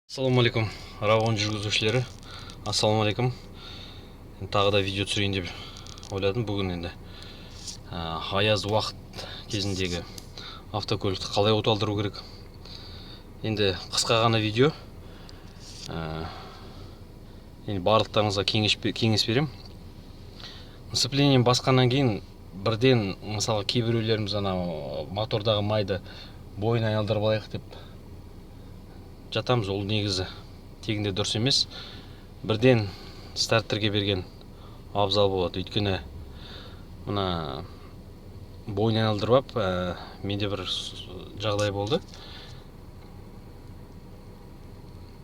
Ассалаумағалейкум, Рауан жүргізушілері, ассалаумағалейкум! Тағы да видео түсірейін деп ойладым бүгін. Енді аяз уақыт кезіндегі автокөлікті қалай оталдыру керек? Енді қысқа ғана видео. Енді барлықтарыңызға кеңес беремін. Сцепление басқаннан кейін бірден, мысалы, кейбіреулеріміз анау мотордағы майды бойын айналдырып алайық деп жатамыз. Ол негізі тегінде дұрыс емес. Бірден стартерге берген абзал болады, өйткені мына бойын айналдырып алып, менде бір жағдай болды: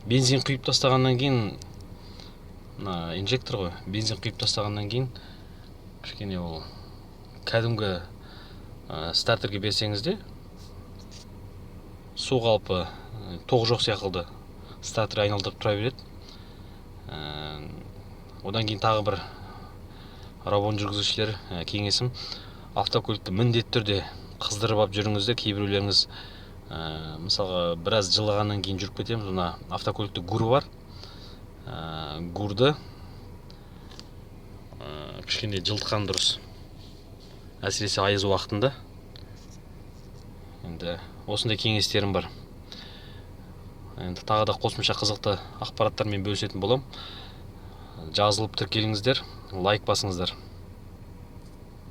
бензин құйып тастағаннан кейін, мына инжектор ғой, бензин құйып тастағаннан кейін кішкене ол кәдімгі стартерге берсеңіз де, су қалпы тоқ жоқ сияқты стартер айналдырып тұра береді. Одан кейін тағы бір, Рауан жүргізушілер, кеңесім: автокөлікті міндетті түрде қыздырып алып жүріңіздер. Кейбіреулеріңіз, мысалға, біраз жылығаннан кейін жүріп кетеміз. Мына автокөлікте ГУР бар. ГУРды кішкене жылытқан дұрыс, әсіресе аяз уақытында. Енді осындай кеңестерім бар. Енді тағы да қосымша қызықты ақпараттармен бөлісетін боламын. Жазылып, тіркеліңіздер, лайк басыңыздар.